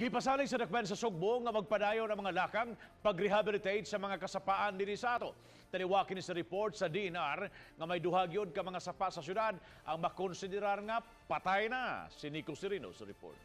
Gipasalig sa dakbayan sa Sugbo nga magpadayon ang mga lakang pag-rehabilitate sa mga kasapaan dinhi sa ato. Taliwala kini sa report sa DENR nga may duha gyud ka mga sapa sa syudad ang makonsiderar nga patay na. Si Nico Serino sa report.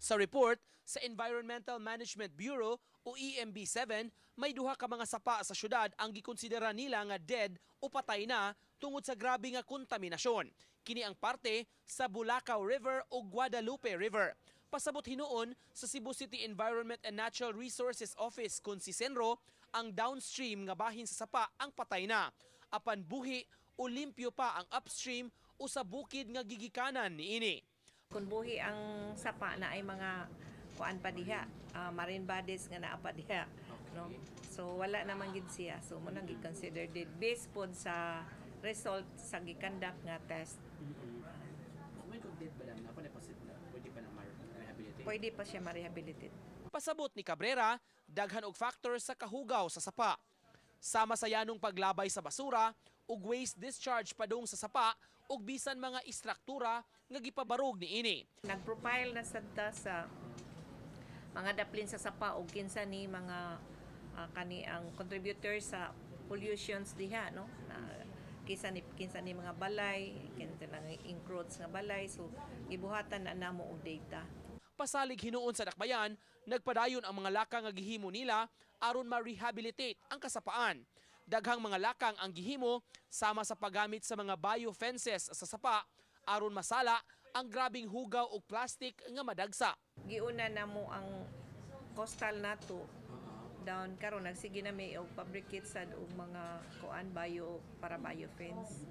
Sa report sa Environmental Management Bureau o EMB 7, may duha ka mga sapa sa syudad ang gikonsidera nila nga dead o patay na tungod sa grabe nga kontaminasyon. Kini ang parte sa Bulacao River o Guadalupe River. Pasabot hinuon sa Cebu City Environment and Natural Resources Office kung si Senro, ang downstream nga bahin sa sapa ang patay na. Apan buhi o limpyo pa ang upstream o sa bukid nga gigikanan niini. Kung buhi ang sapa na ay mga kuan pa diha, marine bodies nga naa pa diha, no? So wala naman gid siya. So mao nang gi-consider dead based pod sa result sa gi-conduct nga test. Kung may dead ba lang, na na pwede pa na ma-rehabilitate? Pwede pa siya ma-rehabilitate. Pasabot ni Cabrera, daghan og factors sa kahugaw sa sapa. Sama sa yanong paglabay sa basura ug waste discharge padung sa sapa ug bisan mga istruktura nga gipabarog niini. Nag-profile na sad ta sa mga daplin sa sapa og kinsa ni mga kani ang contributor sa pollutions diha, no, na kinsa ni mga balay, kinsa nang encroach nga balay, so gibuhatan na namo og data. Pasalig hinuon sa dakbayan, nagpadayon ang mga lakang nga gihimo nila aron ma-rehabilitate ang kasapaan. Daghang mga lakang ang gihimo sama sa paggamit sa mga biofences sa sapa aron masala ang grabing hugaw og plastic nga madagsa. Giuna namo ang coastal nato down, karon nagsige na mi og fabricate sad og mga kuan bio para biofence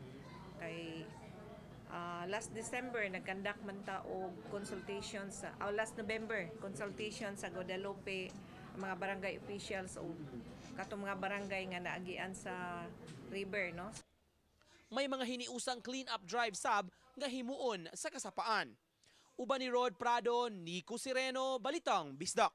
kay last December nag-conduct man ta og consultation sa oh, last November, consultation sa Guadalupe, mga barangay officials o katong mga barangay nga naagian sa river, no. May mga hiniusang clean-up drive sab nga himuon sa kasapaan. Uban ni Rod Prado, Nico Sireno, Balitang Bisdak.